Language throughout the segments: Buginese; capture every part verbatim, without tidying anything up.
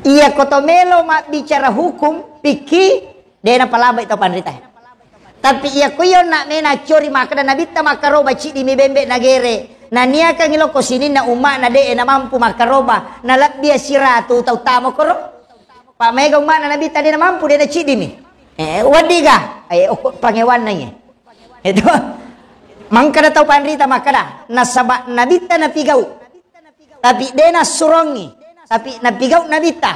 Iya koto melo mabbicara hukum fikih, de' napalabai tau panrita. Tapi iya ko iyo nak mena cori makkeda nabitta makkaroba ciddi mi bembe nagere. Naniakangi loko sininna umma'na de' namampu makkaroba, nalebbi siratu tau tamo koro. Pak maega umma'na nabitta de' namampu de' naciddi mi. Eh, waddiga? Eh, okko pangewanna iye. Itu. Mangkada tau panrita makkada, nasaba nabitta napigau. Tapi de' nassurongi, tapi napigau nabitta.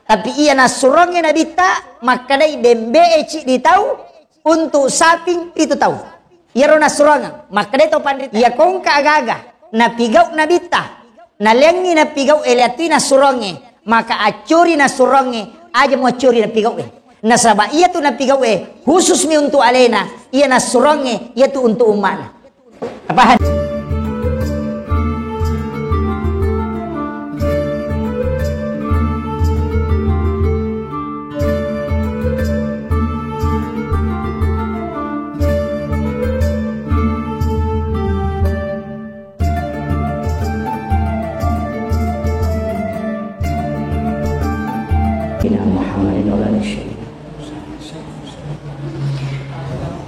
Tapi iya nassurongi nabitta, makkadai bembe ciddi tau untuk saping pitu tau. Iyaro nassurongang, makkadai tau panrita. Iya kongka agaga, napigau nabitta. Naleangngi napigau e, leattui nassurongnge, maka accuri nassurongnge, aja muaccuri napigau e. Nasaba iyatu napigau e, khusus mi untuk alena, iya nassurongnge, iyatu untuk umma'na. Tapahan. Muhammadin wa ala alihi.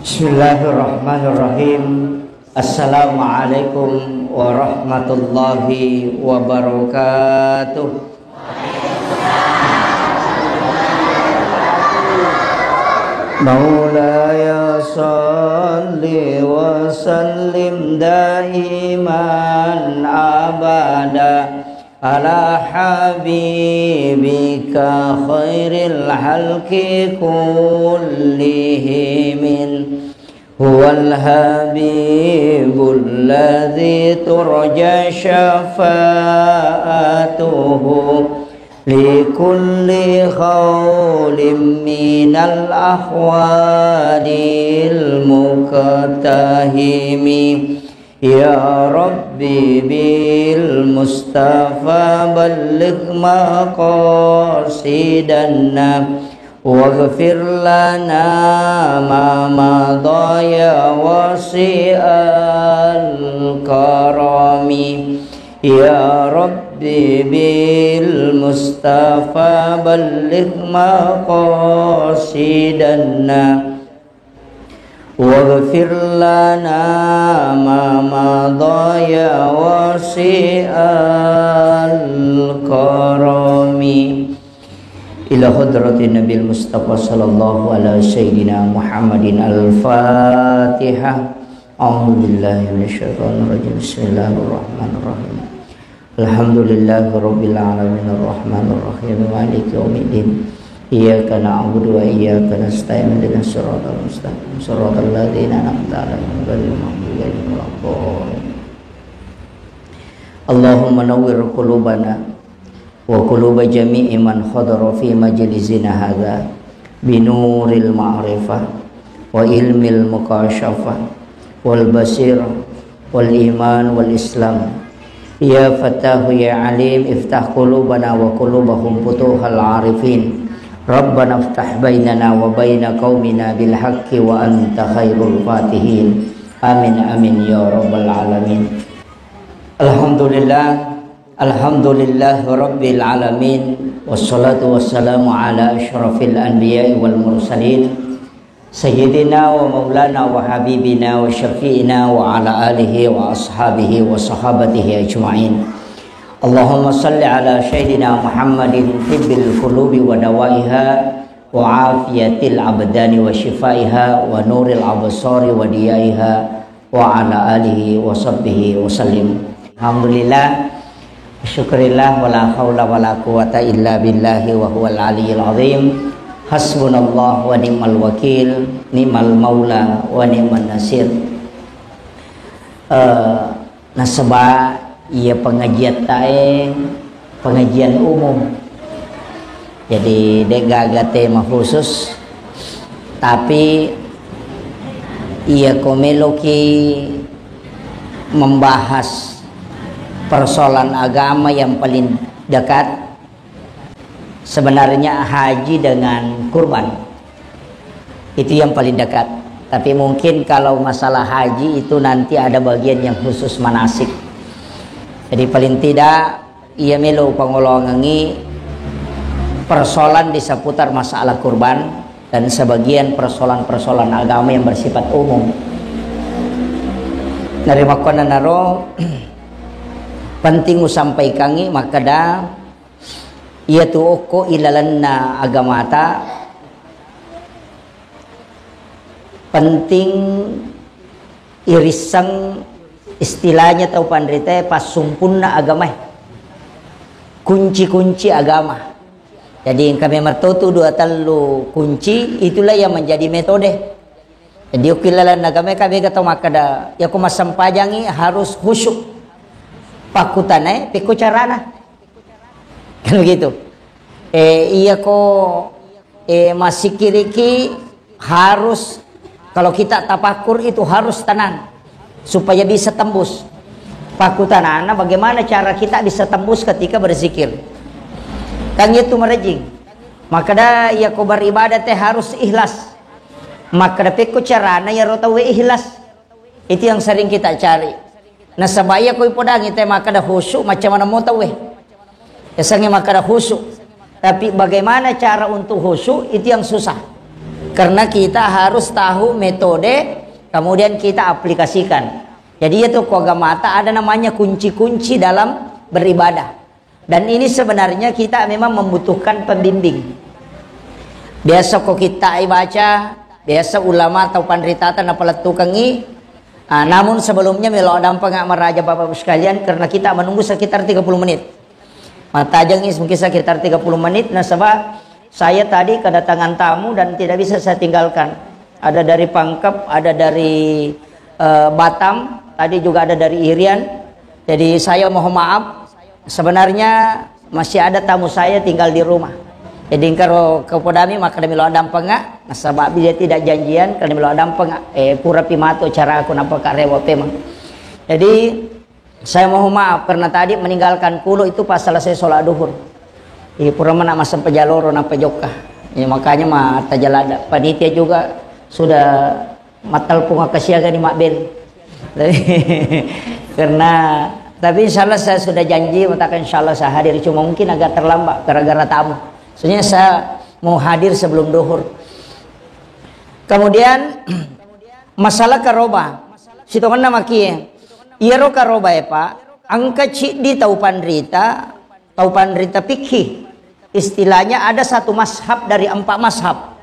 Bismillahirrahmanirrahim. Assalamualaikum warahmatullahi wabarakatuh. مولاي صل وسلم دائما أبدا على حبيبك خير الخلق كلهم. هو الحبيب الذي ترجى شفاعته لكل هول من الأهوال المقتحم. يا رب بالمصطفى بلغ مقاصدنا واغفر لنا ما مضى يا واسع الكرم. يا رب بالمصطفى بلغ مقاصدنا واغفر لنا ما مضى يا واسع الكرم. إلى حضرة النبي المصطفى صلى الله على سيدنا محمد الفاتحة. أعوذ بالله من الشيطان الرجيم. بسم الله الرحمن الرحيم. الحمد لله رب العالمين، الرحمن الرحيم، مالك يوم الدين، إياك نعبد وإياك نستعين، اهدنا الصراط المستقيم، صراط الذين أنعمت عليهم، غير المغضوب عليهم ولا الضالين. اللهم نور قلوبنا وقلوب جميع من حضر في مجلسنا هذا بنور المعرفة وعلم المكاشفة والبصيرة والإيمان والإسلام. يا فتاح يا عليم، افتح قلوبنا وقلوبهم فتوح العارفين. ربنا افتح بيننا وبين قومنا بالحق وأنت خير الفاتحين. آمين، آمين يا رب العالمين. الحمد لله. الحمد لله رب العالمين، والصلاة والسلام على أشرف الأنبياء والمرسلين، سيدنا ومولانا وحبيبنا وشفيعنا وعلى آله وأصحابه وصحابته أجمعين. اللهم صل على سيدنا محمد طب القلوب ودوائها وعافية الأبدان وشفائها ونور الأبصار وضيائها وعلى آله وصحبه وسلم. Alhamdulillah. Syukurillah, wala haula wala quwata illa billahi wa huwal aliyil azim. Hasbunallah wa ni'mal wakil, ni'mal maula wa ni'man nasir. Eh, nasaba iya pengajian tae pengajian umum. Jadi, de' gaga tema khusus, tapi iya ko meloki membahas persoalan agama yang paling dekat, sebenarnya haji dengan kurban. Itu yang paling dekat. Tapi mungkin kalau masalah haji itu nanti ada bagian yang khusus manasik. Jadi paling tidak iya melo pangolongengngi Persoalan di seputar masalah kurban dan sebagian persoalan-persoalan agama yang bersifat umum. Narimakkuannanaro penting usampaikangngi makkeda, iyatu okko ilalenna agamata penting irisseng, istilahnya tau panritae, passumpunna agamae, kunci-kunci agama. Jadi engka memang totu dua tellu kunci, itulah yang menjadi metode. Jadi okko ilalenna agamae, ka mega tau makkeda, iyako massempajangngi harus khusyuk. Pakkutanae, pekko carana. Kan begitu. Eh, iyako, eh, massikiriki harus, kalau kita tafakur itu harus tenang supaya bisa tembus. Pakkutanana, bagaimana cara kita bisa tembus ketika berzikir? Kan itu merejing. Makkeda iyako beribadah te harus ikhlas. Makkeda pekko carana iyaro tauwe ikhlas. Itu yang sering kita cari. Nasaba iyako ipodangi te makkeda khusyuk, macam mana mo tauwe? Yasengnge makkeda khusyuk. Tapi bagaimana cara untuk khusyuk, itu yang susah. Karena kita harus tahu metode, kemudian kita aplikasikan. Jadi itu ko agamata ada namanya kunci-kunci dalam beribadah. Dan ini sebenarnya kita memang membutuhkan pembimbing. Biasa ko kita baca, biasa ulama atau panritata napalettukengngi. Ah, namun sebelumnya melo addampeng maraja Bapak Ibu sekalian, karena kita menunggu sekitar tiga puluh menit. Matajengngi mungkin sekitar tiga puluh menit, nasaba saya tadi kedatangan tamu dan tidak bisa saya tinggalkan. Ada dari Pangkep, ada dari, eh, Batam, tadi juga ada dari Irian. Jadi saya mohon maaf, sebenarnya masih ada tamu saya tinggal di rumah. Jadi engkaro kepodami makkeda melo addampeng, nasaba dia tidak janjian, karena melo addampeng, eh, pura pi matu caraku, nampa karewa pemang. Jadi saya mohon maaf karena tadi meninggalkan kulo itu pas selesai sholat duhur. Iya, pura mana masang pejaloro nampa jokka. Ya, makanya ma tajalada. Panitia juga sudah mattelpung ke siaga ni Mak Bel. Tapi, karena, tapi insya Allah saya sudah janji, matakan insya Allah saya hadir. Cuma mungkin agak terlambat gara-gara tamu. Soalnya saya mau hadir sebelum duhur. Kemudian, masalah karoba. Sitongenna makie. Iyaro karoba e, Pak, engka ciddi tau panrita, tau panrita fikih. Istilahnya ada satu mazhab dari empat mazhab.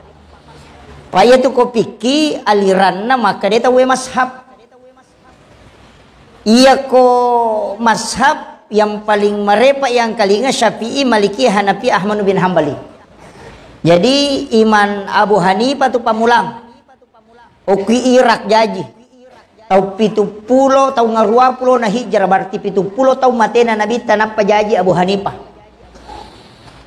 Pak, iyatu ko fikih aliranna makkeda tauwe mazhab. Iyako mazhab yang paling marepa yang kalinga Syafi'i, Maliki, Hanafi, Ahmad bin Hambali. Jadi Imam Abu Hanifah tu pamulang. Okki Irak jaji. Tau pitu pulo, tau ngarua pulo na hijrah, berarti pitu pulo tau matena Nabitta nappa jaji Abu Hanifah.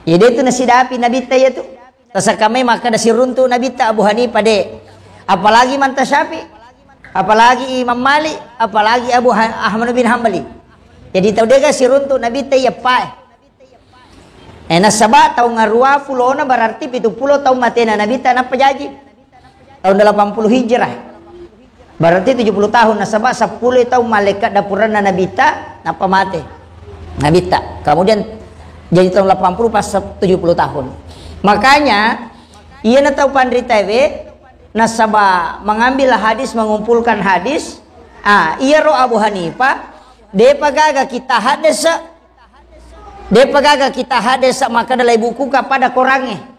Iya, de tu nasidapi Nabitta iya tu. Tasakamai makkeda siruntu Nabitta Abu Hanifah, de. Apalagi Manta Syafi'i, apalagi Imam Malik, apalagi Abu Ha-, Ahmad bin Hambali. Jadi tau dega siruntu Nabitta iya pae. Eh, nasaba tau ngarua pulona berarti pitu pulo tau matena Nabitta nappa jaji. Tahun delapan puluh Hijrah. Berarti tujuh puluh tahun, nasaba seppulo taung malekka dapuranna Nabitta, nappa mate Nabitta. Kemudian jadi tahun delapan puluh pas tujuh puluh tahun. Makanya, iyana tau panritaewe, nasaba mengambil hadis, mengumpulkan hadis, ah, iyaro Abu Hanifah, depa gaga kita haddesa, depa gaga kita haddesa, maka dalai buku kepada korangnge.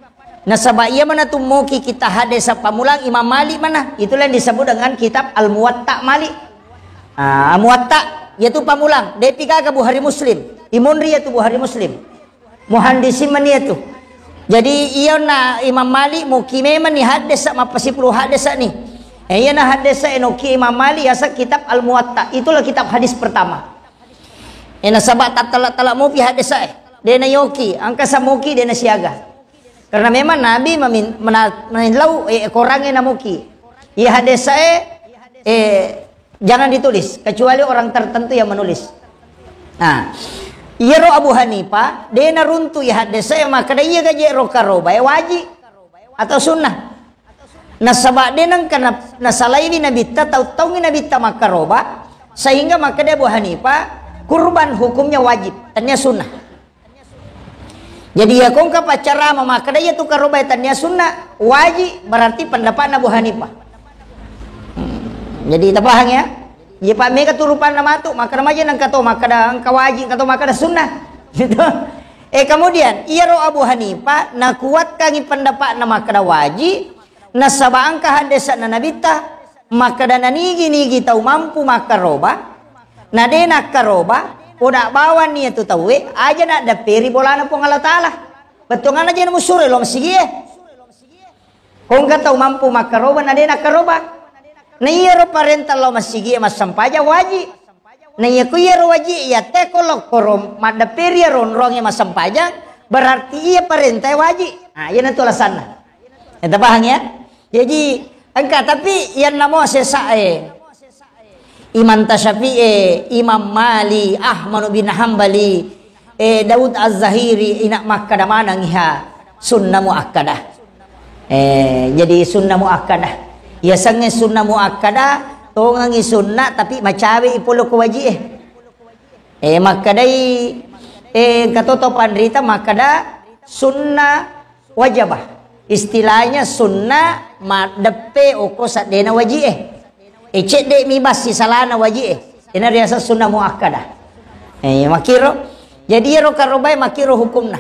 Nasaba iya mana tummoki kita haddesa pamulang Imam Malik mana. Itulah yang disebut dengan kitab Al-Muwatta Malik. Ah, Muwatta, yaitu pamulang. Depi gaga Bukhari Muslim. Imonri yaitu Bukhari Muslim. Muhandisin mani yaitu. Jadi, iya na Imam Malik muki memang ni haddesa, mappasipulu haddesa ni. Eh, iya na haddesa enoki Imam Malik, yasa kitab Al-Muwatta. Itulah kitab hadis pertama. Eh, nasaba tattala-tala mopi haddesa, eh. Dena yoki, angka samoki, dena siaga. Karena memang Nabi memin-, mena-, menillau, eh, korangnge namuki. Iya haddesa, eh, eh, jangan ditulis, kecuali orang tertentu yang menulis. Nah, iyaro Abu Hanifah, dena runtu iya haddesa, eh, makkeda iya gaje ro karoba, eh, wajib atau sunnah. Nasaba de nengka na-, nasalaiwi Nabitta, tau-taungi Nabitta makkaroba, sehingga makkeda Abu Hanifah, kurban hukumnya wajib, tania sunnah. Jadi, iya ko engka paccarama makkeda iya tu karobae tennia sunna, waji, berarti pendapatna Abu Hanifah. Hmm, jadi tapahang ya? Iya, pa mega tu rupanna matu, makkeda maja nengka to makkeda engka waji, engka to makkeda sunna. Gitu. Eh, kemudian, iyaro Abu Hanifah nakuatkangi pendapatna makkeda waji, nasaba engka haddese'na Nabitta, makkeda nanigi-nigi tau mampu makkaroba, na de nakkaroba, poda bawang nia tu tauwe, aja naddepperi bolana Puang Allah Ta'ala. Bettuanganna je namusuro lao masigie. Ko engka tau mampu makkaroba, na de nakkaroba. Na iyaro parenta lao masigie massempajang waji. Na iya ku iyaro waji, iya teko lokkoro maddepperi iyaro onrongnge massempajang, berarti iya parentae waji. Ah, iya natu alasanna. Enta pahang ya? Jadi, engka, tapi yang namo sesa, eh, Imam Tasyafi'i, Imam Mali, Ahmad bin Hambali, eh, Daud Az-Zahiri, ina makkada maneng iha sunnah muakkadah. Eh, jadi sunnah muakkadah. Iya sangnge sunnah muakkadah, tongengi sunnah, tapi macawe i polo ko waji, eh. Eh, makkadai, eh, katoto panrita makkada sunnah wajabah. Istilahnya sunnah maddeppe oko saddena waji, eh. Eh, cedde mi bassi salana waji, eh. Ina riasa sunnah muakkadah. Eh, makiro. Jadi ero karobae makiro hukumna.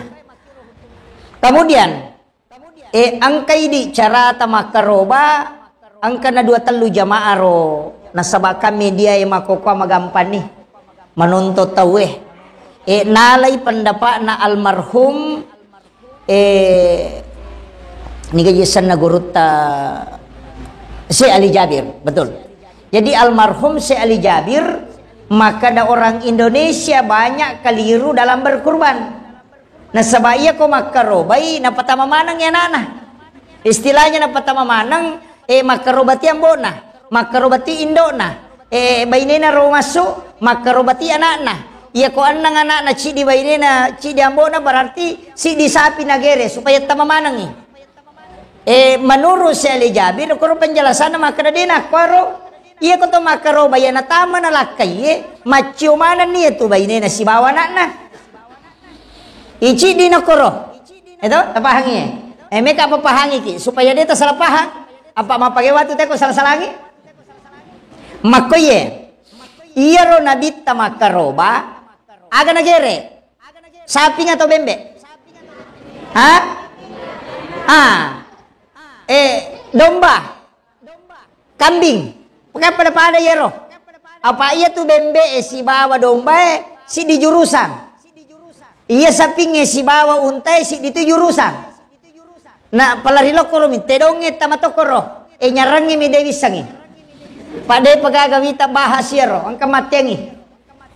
Kemudian, eh, engka idi carata makkaroba, engka na dua tellu jamaah ro, nasaba kan media e makkokoa magampanni manonton tauwe. Eh, nalai pendapatna almarhum, eh, niga jisenna gurutta Syekh Ali Jabir, betul. Jadi almarhum Syekh Ali Jabir, makkada orang Indonesia banyak keliru dalam berkurban. Nasaba iya ko makkarobai, napatama maneng i ana'na. Istilahnya napatama maneng, eh, makkarobati ambo'na, makkarobati indo'na, eh, bainena ro massu, makkarobati ana'na. Iya ko annang ana'na, ciddi bainena, ciddi ambo'na, berarti siddi sapi nagere supaya tama manengi. Eh, menurut Syekh Ali Jabir, koro penjelasanna makkada de nakkuaro. Iya ko to makkaroba iya natama nalakkaiye, maccio manenni iya tu bainena sibawa ana'na. Iciddi nakoro. Eto, tapahangi. Eh, meka apa pahangi ki supaya de tasalah pahang. Apa mappake watu teko salah-salangi? Makkoiye. Iyaro nabitta makkaroba, aga nagere? Saping atau bembe? Ha? Ah. Eh, domba. Kambing. Pokoknya pada-pada iyaro. Apa iya tu bembe e sibawa domba e siddi jurusan. Iya saping e sibawa unta e siddi tu jurusan. Na palari lokkoro mi tedongnge tama tokkoro. E nyarangnge mi de wissangi. Pade pagaga wita bahas iyaro, engka matteangi.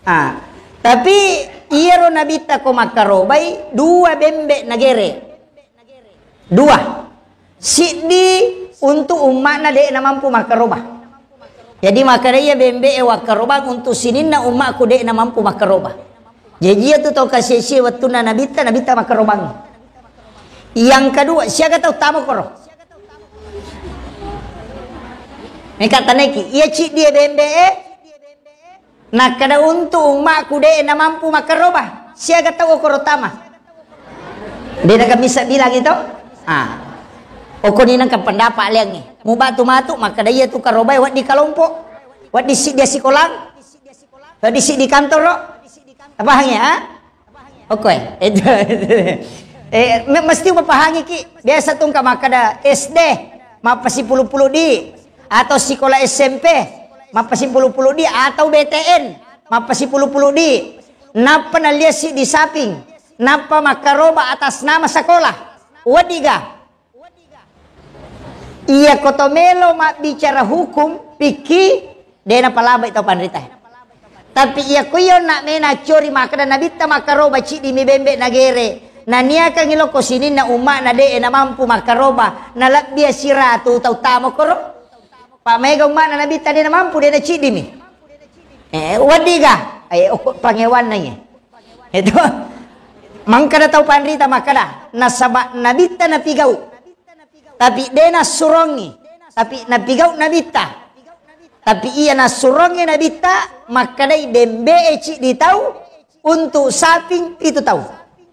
Ah, tapi iyaro nabitta ko makkarobai dua bembe nagere. Dua. Siddi untuk umma'na de namampu makkaroba. Jadi makkada iya bembe e wakkarobang untuk sininna umma'ku de namampu makkaroba. Jaji iya tu tau kasese wettunna nabitta, nabitta makkarobang. Yang kedua, siaga tau tama koro? Meka taneki, iya ciddi e bembe e, nakkada untuk umma'ku de namampu makkaroba, siaga tau okoro tama? De naga misa bilang itu? Ah. Okoni nengka pendapat leangi. Mubatu matu, makkada iya tu karobai waddi kalompok, waddi siddi sikolang, waddi siddi kantoro. Apa hanya? Oke, itu. Eh, me-, mesti mapahangi ki. Biasa tu engka makkada S D, mappasipulu-pulu di, atau sikola S M P, mappasipulu-pulu di, atau B T N, mappasipulu-pulu di. Nappa naliasi di saping, nappa makkaroba atas nama sekolah. Wadiga. Iya ko to melo mabbicara hukum, pikki, de napalabai tau panrita. Tapi iya ko iyo nak mena cori makkada nabitta makkaroba ciddi mi bembe nagere. Naniakangi loko sininna umma'na de namampu makkaroba, nalebbi siratu tau tama koro. Pa mega umma'na nabitta de namampu de naciddi mi. Eh, wadiga, eh, pangewanna iya. Itu. Mangkada tau panrita makkada, nasaba nabitta napigau. Tapi de nassurongi, tapi napigau nabitta. Tapi iya nassurongi nabitta, makkadai bembe e ciddi tau untuk saping pitu tau.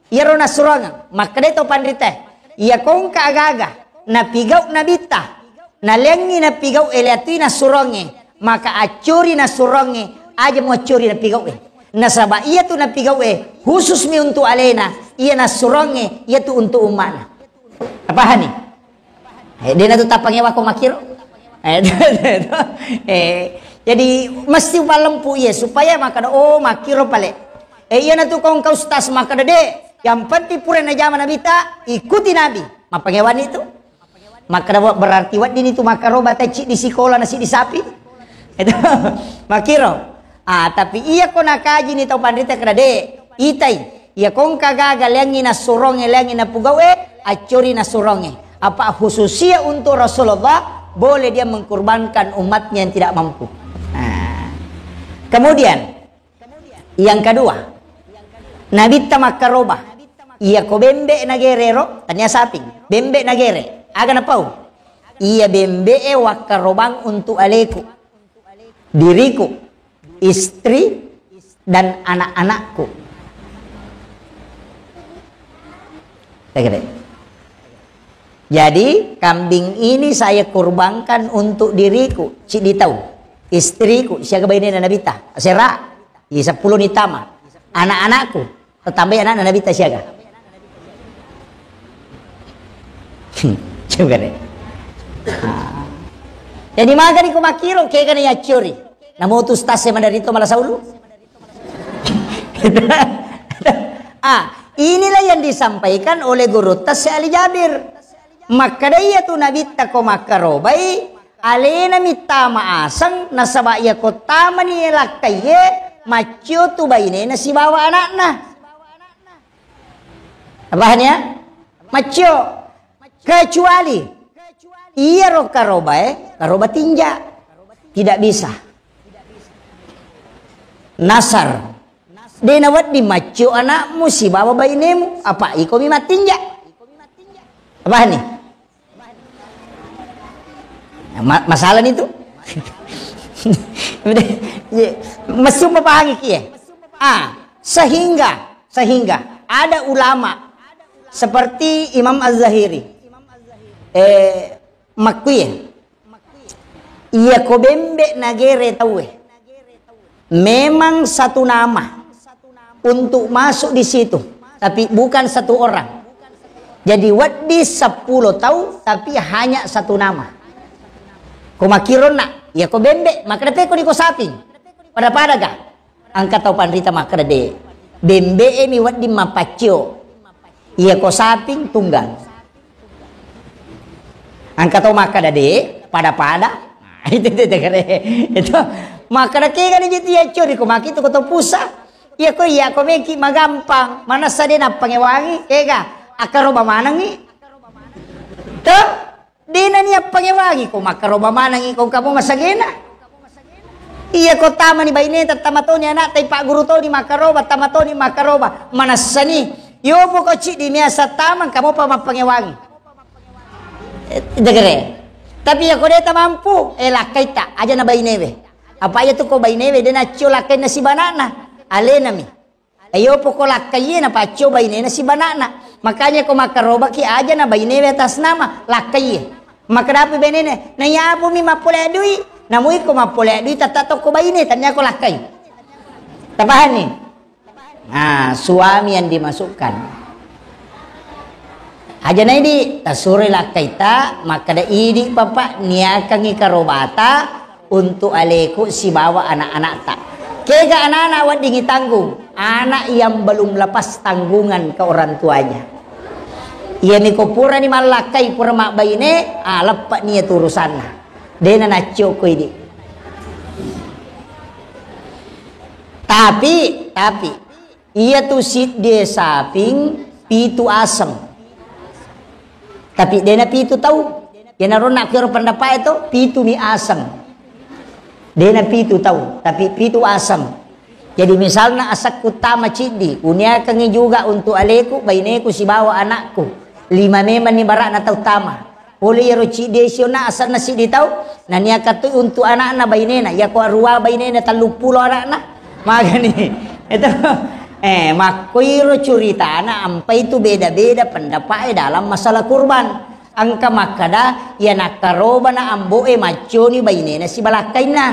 Iyaro nassuroangeng, makkeda to panrita, iya kongka agaga napigau nabitta, naleangngi napigau e, leatui nassuroangnge, maka accuri nassuroangnge, aja muaccuri napigau e. Nasaba iyatu napigau e khususmi untuk alena, iya nassuroangnge iyatu untuk umma'na. Apahani? Eh, dena tu tapangewa ko makkiro. Eh, eh, jadi mesti upallempu iya supaya makkeda, oh, makkiro pale. Eh, iyana tu kongka ustaz makkeda, de, yang penting pura najama Nabitta, ikuti Nabi. Mappangewani tu. Makkeda, wa-, berarti weddini tu makkaroba tecci di sikola nasi di sapi. Itu makkiro. Ah, tapi iya ko nakaji ni tau panrita keda, de, itai. Iya kongka gaga leangngi nassurongnge, leangngi napugau e, accori nassurongnge. Apa khususia untuk Rasulullah, boleh dia mengkurbankan umatnya yang tidak mampu. Nah. Kemudian, yang kedua, Nabitta makkaroba. Iya ko bembe nagerero, tania saping. Bembe nagere. Aga napau? Iya bembe e wakkarobang untuk aleku, diriku, istri, dan anak-anakku. Tegere. Jadi, kambing ini saya kurbankan untuk diriku, ciddi tau, istriku, siaga bainena Nabitta, sera, i seppulo ni tama, anak-anakku, tetambai anakna Nabitta siaga. Coba deh. Jadi, magani ko makkiro, kegana yaccori. Namo tu ustaz e maderito mala saulu. Ah, inilah yang disampaikan oleh gurutta Syekh Ali Jabir. Makkeda iyatu Nabitta ko makkarobai, alena mittama aseng, nasaba iya ko tamani lakkaiye, maccio tu bainena sibawa anakna. Paham ya? Maccio. Kecuali iyaro karobae, karoba tinja. Tidak bisa. Nasar. De nawedding maccio anakmu sibawa bainemu, apa ikomi mattinja. Paham ni? Ma-, masalah ni tu. Iya, messu papahangi kie. Ah, sehingga, sehingga ada ulama seperti Imam Az-Zahiri, eh, makkuye, iya ko bembe nagere tauwe, memang satu nama untuk masuk di situ, tapi bukan satu orang. Jadi, wedding seppulo tau, tapi hanya satu nama. Ko makkironna, iya ko bembe, makkeda pekko ni ko saping. Pada-pada ga? Engka tau panrita makkeda, de. Bembe e mi wedding mapaccio. Iya ko saping tunggal. Engka tau makkeda, de, pada-pada. Nah, itu, itu, itu, itu. Makkeda kega ni jiti yaccori ko maki tu ko to pusa. Iya ko, iya ko meki magampang. Manessa de nappangewangi, kega akkaroba manengi. Tuh, de nani appangewangi ko makkaroba manengi ko kamu masagena. Iya ko tamani baineta, tama toni anakta, ipagguru toni makkaroba, tama toni makkaroba. Manessani, yopo ko ciddi miasa tamang, kamu pa mappangewangi. Eh, degere. Tapi iya ko deta mampu, eh, lakkaita, aja na bainewe. Apa iya tu ko bainewe, de naccio lakkainna sibanana. Alenami. Ayo poko lakkaie napaccio bainena sibana'na. Makanya ko makkarobaki aja na bainewe atas nama lakkaie. Makkedapi bainena, "Naiyapo mi mappole dui?" Namui ko mappole dui tetta tokko baine, tania ko lakkai. Tapahanni? Nah, suami yang dimasukkan. Aja na idi, tasuroi lakkaita, makkeda, "Idi, Papa, niakangi karobata untuk aleku sibawa anak-anakta." Kega anak-anak weddingi tanggung? Anak yang belum lepas tanggungan ke orang tuanya. Iyami ko purani mallakkai, pura mabbaine, ah, leppa nia tu urusanna. Dena naccio ko idi. Tapi, tapi, Iyatu siddie saping pitu aseng. Tapi dena pitu tau. Iyanaro nakkiaro pendapat e to, pitu mi aseng. Dena pitu tau, tapi pitu aseng. Jadi misalna asekku tama ciddi, uniakangi juga untuk aleku, baineku sibawa anakku. Lima memang ni barakna tau tama. Pole iyaro ciddi sionna asenna siddi tau, naniaka tu untuk anakna bainena, iyako arua bainena telluppulo anakna. Magani. Itu. Eh, makkoiro curitana, ampai tu beda-beda pendapat e dalam masalah kurban. Engka makkada, iya nakkarobana ambo e macconi bainena sibalakkainna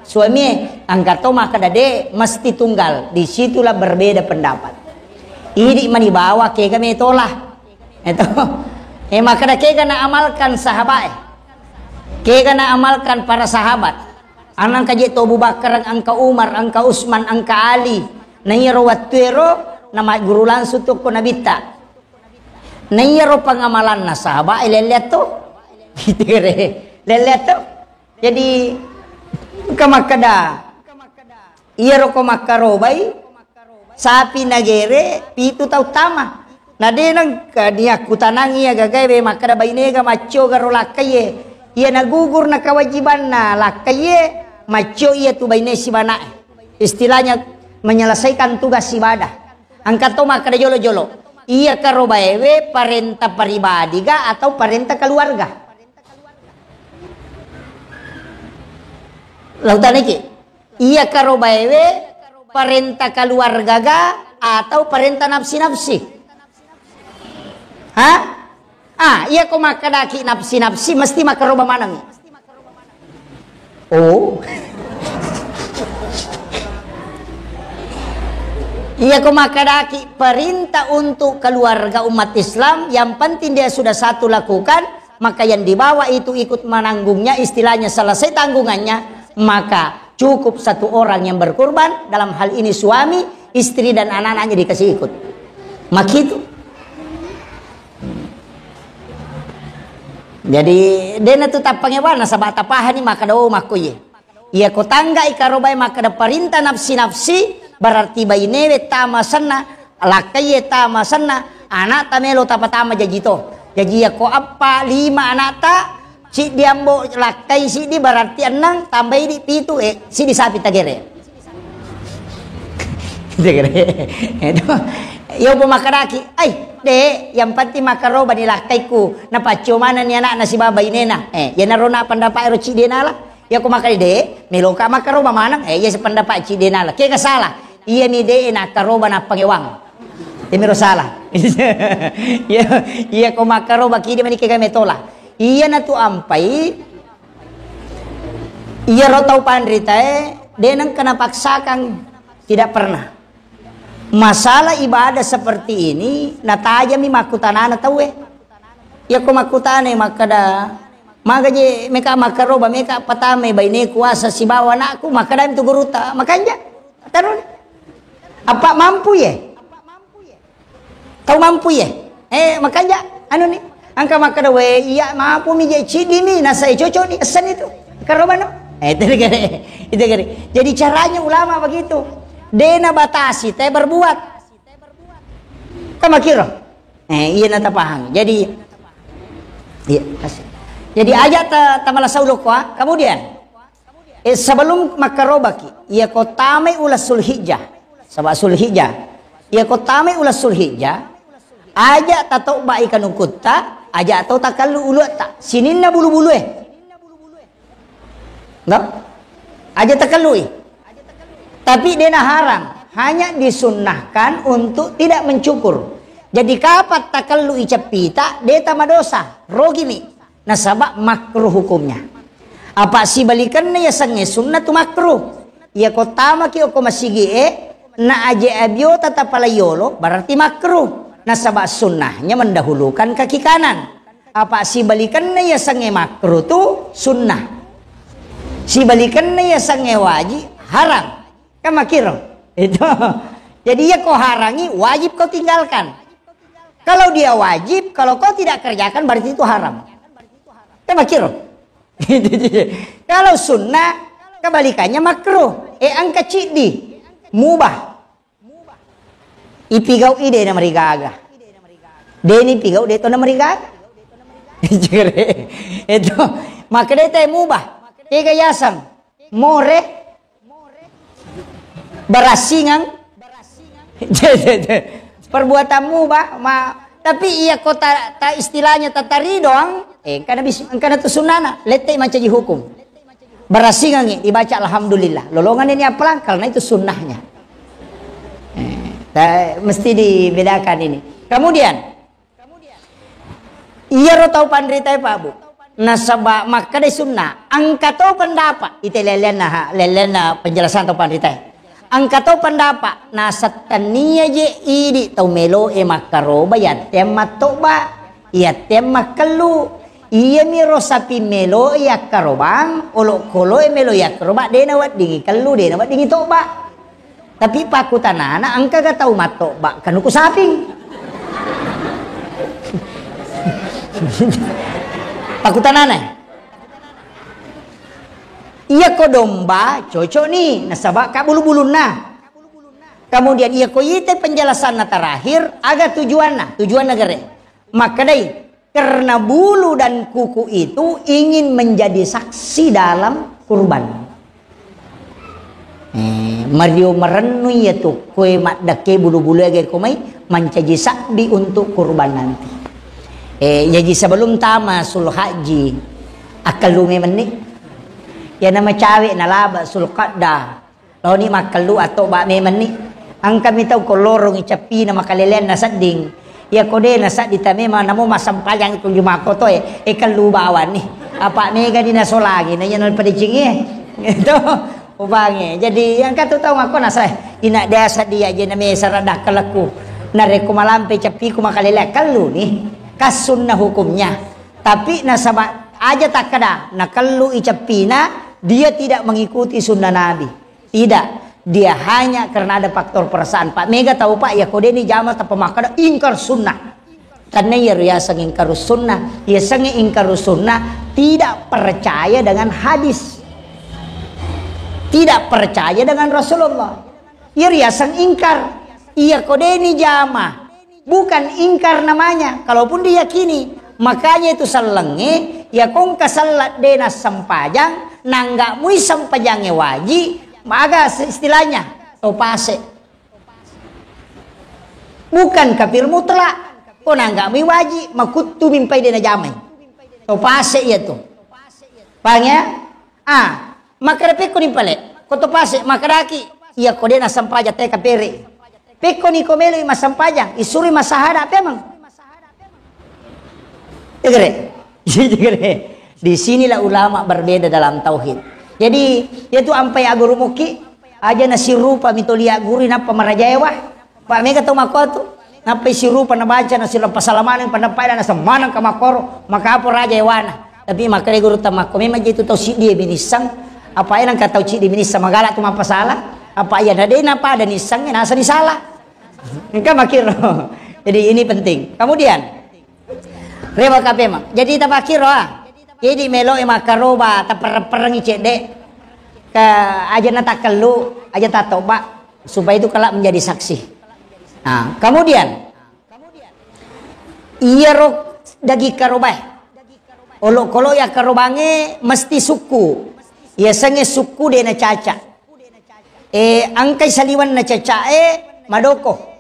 suami e. Engka to makkada, de, mesti tunggal. Disitulah berbeda pendapat. Idi mani bawa kega metola. Eto. Eh, makkada kega na amalkan sahabat e. Kega na amalkan para sahabat. Anang kaje to Abu Bakar, engka Umar, engka Utsman, engka Ali. Na iyaro wettuero na magguru langsung tu ko Nabitta. Na iyaro pangamalanna sahabat e lelleang to. Gitu kere. Lelleang to. Jadi engka makkada, iyaro ko makkarobai, sapi nagere pitu tau tama. Na de nengka niakkutanang iya gagae we makkada bainega maccio garo lakkaie. Iya nagugur na kewajibanna lakkaie, maccio iya tu baine sibanak e. Istilahnya menyelesaikan tugas ibadah. Engka to makkada jolo-jolo, iya karobaewe parenta pribadi ga atau parenta keluarga? Lautaniki, iya karobaewe parenta keluarga ga atau parenta nafsi-nafsi? Ha? Ah, iya ko makkadaki nafsi-nafsi, mesti makkaroba maneng. Oh. Iya ko makkadaki perintah untuk keluarga umat Islam, yang penting dia sudah satu lakukan, maka yang di bawah itu ikut menanggungnya, istilahnya selesai tanggungannya, maka cukup satu orang yang berkurban, dalam hal ini suami, istri dan anak-anaknya dikasih ikut. Makitu. Jadi, dena tu tappangewa nasaba tapahani makkada, oh, makko iye. Iya ko tangga i karobae makkada parintah nafsi-nafsi, berarti bainewe tama senna, lakkaie tama senna, anakta melo tapatama jaji to. Jaji iya ko eppa, lima anakta, siddi ambo lakkai siddi, berarti enneng, tambai di pitu, eh, siddi sapi tagere. Tagere. Itu. Iya upo makkedaki, "Ai, Dek, yang penting makkaroba ni lakkaiku, napaccio manenni anakna sibawa bainena." Eh, iyanaro na pendapat ero ciddi nala. Iya ko makkeda, "Dek, meloka makkaroba maneng." Eh, iya sependapat ciddi nala. Kega salah? Iya mi, Dek, nakkaroba nappangewang. Iyamiro salah. Iya, iya ko makkaroba kidi mani kega metola. Iyana tu ampai, iyaro tau panritae de nengka napaksakang, tidak pernah. Masalah ibadah seperti ini natajami makkutanana tauwe. Iya ko makkutanai makkada, "Maga je meka makkaroba, meka patamai baine kuasa sibawa anakku?" Makkadami tu gurutta, "Makanja. Taroni. Apa mampu ye? Tau mampu ye?" Eh, makanja, anu ni, engka makkada, "We, iya mampu mi je ciddi mi, nasa cocok ni, essen itu. Karobano." Eh, itu kere, itu kere. Jadi caranya ulama begitu. Dena batasi, te berbuat. Kan makiro. Eh, iya na tapahang. Jadi, iya, kasih. Jadi aja ta, tamala saulo kwa. Kemudian, eh, sebelum makkarobaki, iya ko tamai ula Sulhijjah. Saba Sulhijjah. Iya ko tamai ula Sulhijjah, aja tatobbai kanukutta, aja to takallu uluatta. Sininna bulu-bulue. No? Aja takellui. Tapi dena haram, hanya disunnahkan untuk tidak mencukur. Jadi kapan takellui ceppita, de tamadosa, rogimi. Nasaba makruh hukumnya. Apa sibalikenna yasengnge sunna tu makruh. Iya ko tamaki okko masigi'e, na aje abiota tapalaiyolo, berarti makruh. Nasaba sunnahnya mendahulukan kaki kanan. Apa sibalikenna yasengnge makruh tu sunnah. Sibalikenna yasengnge wajib, haram. Kan makiro. Itu. Jadi iya ko harangi, wajib kau tinggalkan. Kalau dia wajib, kalau kau tidak kerjakan, berarti itu haram. Kan makiro. Kalau sunnah, kebalikannya makruh. Eh, engka ciddi, mubah. Ipigau ide na marigaga. Deni pigau de to na marigaga. Itu. Maka de te mubah. Tega yasang. More. Barassingang. Perbuatanmu, bah, ma, tapi iya ko ta, ta istilahnya tatari doang, eh, engkana bis, engkana tu sunnana, lette mancaji hukum. Barassingangi, dibaca alhamdulillah. Lolongan ini apalang, karena itu sunnahnya. Eh, Ta-, mesti dibedakan ini. Kemudian, iyaro tau panritae, Pak Bu, nasaba makkeda sunna, engka to pendapat, ite leleanna, ha, leleanna penjelasan tau panritae. Engka to pendapat, nasettennia je idi tau meloe makkaroba, yatteang mattoba, yatteang makkellu. Iyamiro sapi meloe yakkarobang, olokoloe melo yakkarobang, de naweddingi kellu, de naweddingi toba. Tapi pakkutanana, engkaga tau mattoba kanuku saping? Pakkutanana. Iyako domba, cocok ni, nasaba ka bulu-bulunna. Kemudian iyako ite penjelasanna terakhir, aga tujuanna? Tujuanna gere. Makkedai, karena bulu dan kuku itu ingin menjadi saksi dalam kurban. Eh, mario marennu iya tu, koe maddeke bulu-bulu ege ko mai, mancaji sabbi untuk kurban nanti. Eh, jadi sebelum tama sul haji, akkallu memenni. Ya nama cawe nalaba sul qadda. Laoni makkellu attoba memenni. Engkami tau ko lorongi cappina makaleleanna sedding. Iya ko de nasaddi ta memang namo massempajang tu juma kotoe, e kellu bawanni. Apa mega di nasolangi, na iya napadecingi. Itu ubange. Jadi engka tu tau makko nasai. Ina desa dia je na mesara dakkalakku. Narekko malampe cappiku makalelea kellu ni. Kasunna hukumnya. Tapi nasaba aja takkada, nakellu i cappina, dia tidak mengikuti sunnah Nabi. Tidak, dia hanya karena ada faktor perasaan. Pak, mega tau, Pak, ya ko deni jama tappa makkada ingkar sunnah. Karena iya riaseng ingkar sunnah, iya senge ingkar sunnah tidak percaya dengan hadis. Tidak percaya dengan Rasulullah. Iya riaseng ingkar. Iya ko deni jama. Bukan ingkar namanya, kalaupun diyakini. Makanya itu sellengnge, ya kongka sellat de nassempajang, nangga mui sempajangnge waji, maga se-, istilahnya, to pase. Bukan kafir mutlak. Ko nangga mui waji, makuttu mimpai de najamai. To pase iya tu. Paham ya? Ah, makkeda pekkoni pale, ko to pase, makkedaki, iya ko de nassempajang te kapere. Pekkoni ko meloi massempajang, isuroi massahada pemeng. Tegere. Tegere. Di sinilah ulama berbeda dalam tauhid. Jadi, yaitu ampai aguru muki, aja nasirupa mitoli aguru nappa marajaewa. Pak, mega tau makkuatu. Nappai sirupa nabaca, nasirang pasalamaneng, panappae, na semaneng ka makkoro, makapo raja ewana. Tapi makkeda guru tamakko, memang je tu tau siddi e binissang, apa e nangka tau siddi binissang, magala tu mappasala, apa iya na de napada nissang, nasa disala. Engka makkiro. Jadi ini penting. Kemudian, rewa kape mak. Jadi tapakkiro ah. Jadi melo e makkaroba, taperreng-perrengi cedde. Ke aja na takkellu, aja tatoba. Supaya itu kelak menjadi saksi. Nah, kemudian, iyaro daging karobae, olokolo ya karobange mesti sukku. Iya senge sukku de na caca. Eh, angkai saliwan na caca e madoko.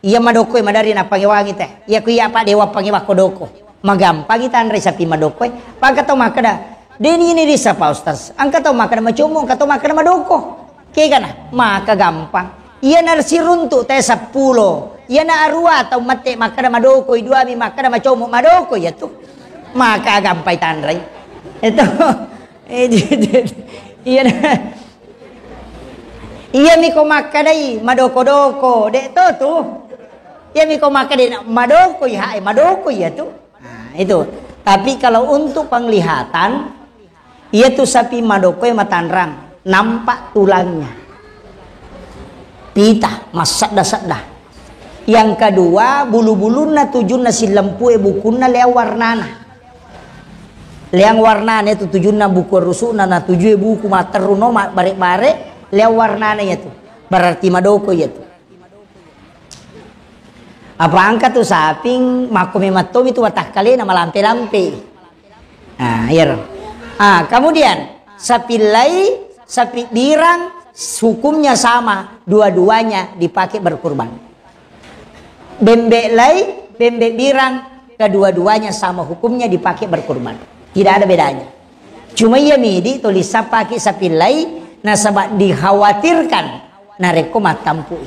Iya madoko e madari na pangewangi te. Iya ku iya apa dewa pangewa kodoko. Magampangi tanre sapi madoko e. Pangka tau makkeda, deni ini risa Pak Ustaz. Angka tau makkeda macomo, angka tau makkeda madoko. Kegana, maka gampang. Iya na siruntu te seppulo. Iya na arua tau mette makkeda madoko, i dua mi makkeda macomo, madoko iya tu. Maka gampai tanrai. Itu. Eh, iya na. Iya mi ko makkedai madoko-doko, dek to tu. Iya mi ko makkedai na madoko iya, eh, madoko iya tu. Nah, itu. Tapi kalau untuk penglihatan, iya tu sapi madoko e matanrang, nampak tulangnya. Pita, massedda-sedda. Yang kedua, bulu-bulunna tujunna sillempue bukunna leang warnana. Leang warnana itu tujunna buku rusukna, na tujue buku matteru no ma-, bare-bare, leang warnana iya tu. Berarti madoko iya tu. Apa angka tu saping, makko memang tomi tu watakkalena malampe-lampe. Ah, iya. Ah, kemudian sapi lai, sapi birang, hukumnya sama, dua-duanya dipakai berkurban. Bembe lai, bembe birang, kedua-duanya sama hukumnya dipakai berkurban. Tidak ada bedanya. Cuma iya midi tulis pakai sapi lai, nasaba dikhawatirkan narekko mattampui.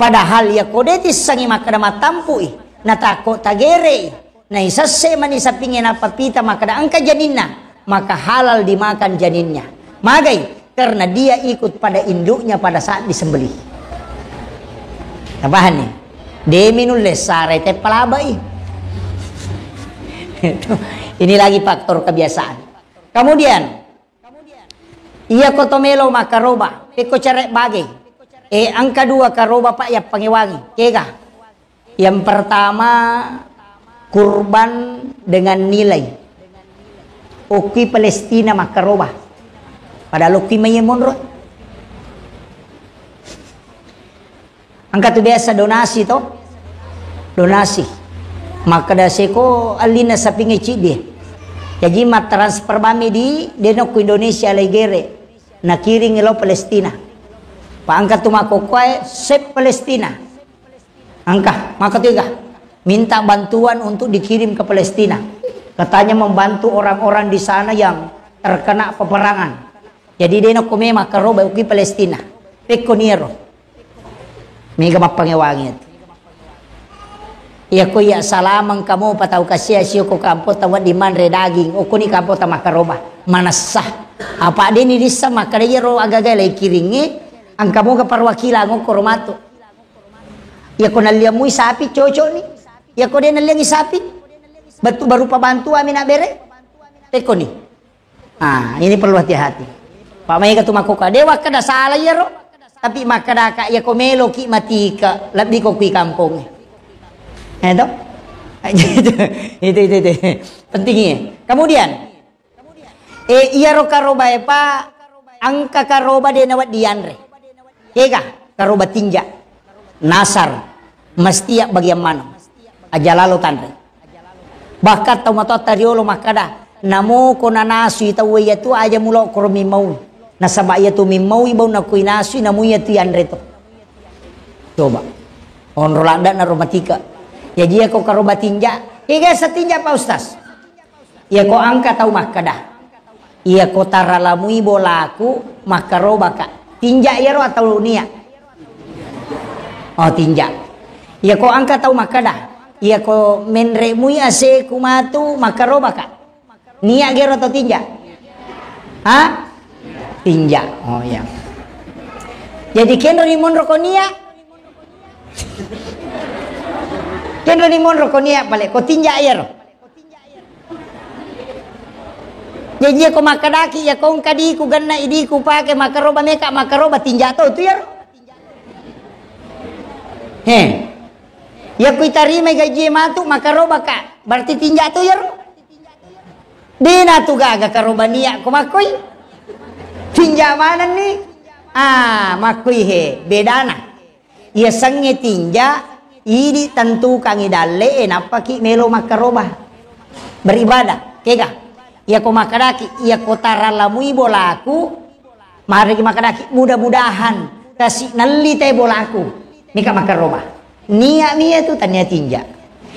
Padahal iyako de tissengngi makkeda mattampu'i, natakko tagere'i, naisesse mani sapingnge nappa pita makkeda engka janinna, maka halal dimakan janinnya. Magai? Karena dia ikut pada induknya pada saat disembelih. Tapahanni? Demi nulle sarai teppa labai. Ini lagi faktor kebiasaan. Kemudian, iyako to melo makkaroba, pekko cere bage. E, engka dua karoba, Pak, yappangewangi. Kega? Yang pertama, kurban dengan nilai. Okki Palestina makkaroba. Padahal okki mai monro. Engka tu biasa donasi to. Donasi. Makkeda seko allinna sapingnge ciddi. Jaji mattransfer bami di denokku Indonesia lai gere. Nakiring lo Palestina. Pa engka tu makkokkoe sep Palestina. Engka, maka tiga. Minta bantuan untuk dikirim ke Palestina. Katanya membantu orang-orang di sana yang terkena peperangan. Jadi dena ko memang karo bauki Palestina. Pekko niero. Mega mappangewangi tu. Iya ko iya salameng kamu patau kasia sio ko kampota wedding manre daging. Okoni kampota makaroba. Manessa. Apa deni dissa makkeda iyaro agaga lai kiringi. Engka moga perwakilan okko romatu. Iya ko nalliammui sapi cocok ni. Iya ko de nalliangi sapi. Betu berupa bantuan mi nak bere. Pekko ni. Ah, ini perlu hati-hati. Pak maega tu makkokka, de wakkeda salah iyaro. Tapi makkeda ka iya ko meloki matika, lebbi ko kui kampong. Eh to? Itu, itu, itu. Pentingnya. Kemudian, eh, iyaro karoba e, Pak, engka karoba de nawedding yanre. Kega, karoba tinja. Nasar, mesti ya bagian maneng. Aja lalo tanre. Bahkan tau matoatta riolo makkada, namo ko nanasui tau iya tu aja mulo koro mimmaui. Nasaba iya tu mimmaui bau nakui nasui namu iya tu yanre to. Coba. Onro ladda na romatika. Jaji iya ko karoba tinja. Kega sa tinja Pak Ustaz? Iya ko engka tau makkada. Iya ko taralamui bolaku makkarobaka. Tinja iyaro atau nia? Oh, tinja. Iya ko engka tau makkada. Iya ko menre mui aseku matu makkarobaka. Nia gero atau tinja? Ha? Tinja. Oh iya. Jadi kenro ni monro ko nia? Kenro ni monro ko nia pale ko tinja iyaro. Jaji ko makkadaki iya ko engka diku genna idiku pake makaroba meka makaroba tinja to tu iyaro. He. Iya ku itarimai gaji matu makaroba ka. Berarti tinja to iyaro. Dena tu gaga karoba nia ko makkoi. Tinja manenni. Ah, makkoi he, bedana. Iya sengnge tinja, idi tentukangi dalle e nappaki melo makkaroba. Beribadah, kega? Iya ko makkadaki, iya ko taralamui bolaku, mareki makkadaki, mudah-mudahan kasi nelli te bolaku. Mika makkaroba. Nia mi iya tu tania tinja.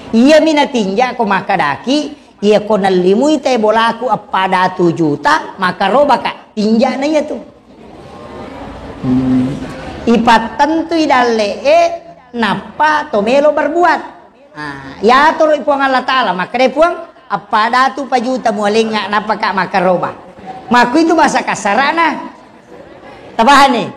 Iya mi na tinja ko makkadaki, iya ko nellimui te bolaku eppa datu juta, makkaroba ka. Tinja na iya tu. Hmm. Ipattentui dalle'e nappa to melo berbuat. Ah, yatoro Puang Allah Ta'ala, makkeda Puang, appada tu pajuta mualengnga nappa ka makkaroba. Makku itu bahasa kasarana. Tabahani.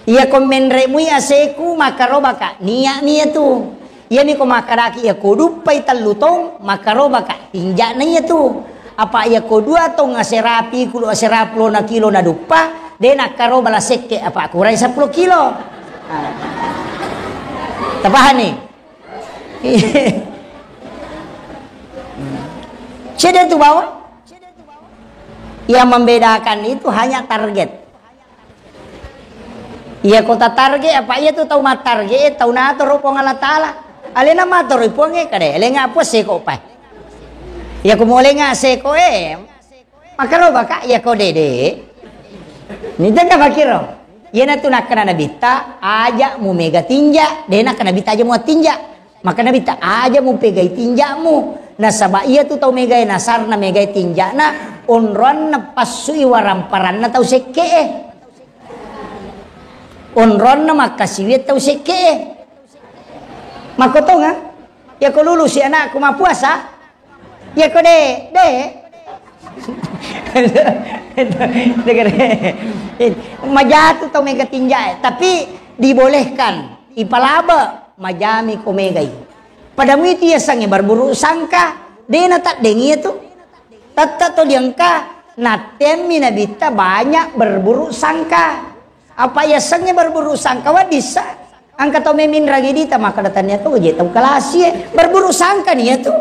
Iya ko menre'mui aseku makkaroba ka, nia'mi iya tu. Iyami ko makkadaki iya ko duppai tellu tong makkaroba ka, tinja'na iya tu. Apa iya ko dua tong aserapi kulo aserapu lona kilo na duppa, de nakkaroba la sekke apa kurai seppulo kilo. Ah. Tapahani? Cede tu bawang. Yang membedakan itu hanya target. Iya ko tatarge apa iya tu tau mattarge e tau natoro Puang Allah Ta'ala. Alena matoro Puang e kade, elenga apa seko pai. Iya ko molenga seko e. Makaroba ka iya ko dede. Ni tega pakiro. Iya na tu nakkana nabitta aja mu mega tinja, de nakkana nabitta aja mu tinja. Maka nabitta aja mu pegai tinja mu. Nasaba iya tu tau megai nasarna megai tinjana onroanna passui waramparanna tau sekke e. Onronna makkasiwiang tau sekke'e. Makkotonga? Yako lulusi anakku mappuasa? Yako de, de. Majatu tau mega tinja'e, tapi dibolehkan. Ipalabe, majami ko megai. Pada muitu yasengnge berburuk sangka, de nataddengi itu. Tette to diengka, nattemmi nabitta banyak berburuk sangka. Apa yasengnge berburuk sangka weddissa? Engka tau meminrangi dita makkeda tania to je tau kalasi e. Berburuk sangka ni tu.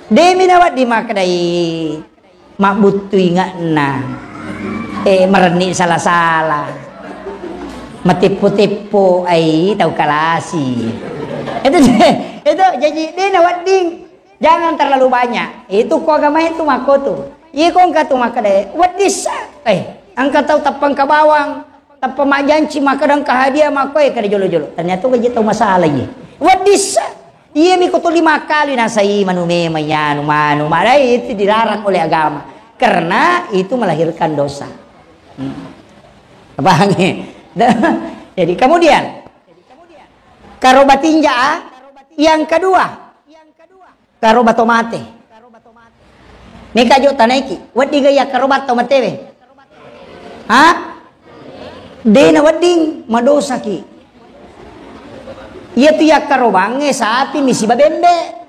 Demi nawedding makkedai mabbuttu inge'na. Eh, merenni sala-sala. Mateppo-teppo ai tau kalasi. Itu, itu jadi de nawedding. Jangan terlalu banyak. Itu ko agama itu makko tu. Iko engka tu makkeda, weddissa. Eh, engka tau tappa engka bawang, tappa majjanci makkeda engka hadiah makko e kada jolo-jolo. Ternyata gaji tau masalah iye. Weddissa. Iye mi ko tuli makkali nasai manu memang anu manu. Maka itu dilarang oleh agama. Karena itu melahirkan dosa. Hmm. Paham ya? Jadi kemudian karoba tinja, ah, yang kedua, karoba to mate. Meka jo tanaiki, wedding ga iya karoba to matewe? Ha? De nawedding, madosaki. Iya tu iya karobangnge sapi misiba bembe.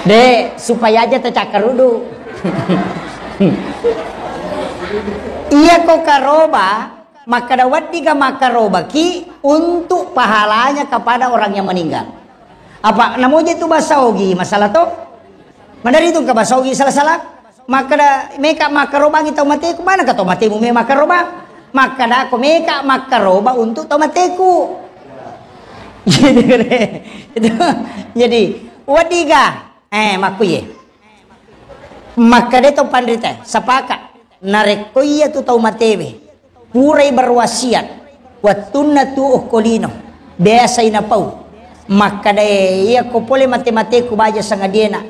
De, supaya aja tacakkarudu. Iya ko karoba, makkada weddiga makkarobaki untuk pahalanya kepada orang yang meninggal. Apa namoja itu bahasa Ogi masalah to? Madari tu ke bahasa Ogi salah-salah. Makkada meka makkarobangi tau mateku, mana ka tau matemu me makkarobang? Makkada ko meka makkaroba untuk tau mateku. Jadi, itu, jadi, weddiga, eh, makkuye. Makkada tau panrita, sepakat. Narekko iya tu tau matewe, purai berwasiat, wettunna tu okko lino, biasai napau. Makkada iya ko pole mate-mateku baja sangadiena,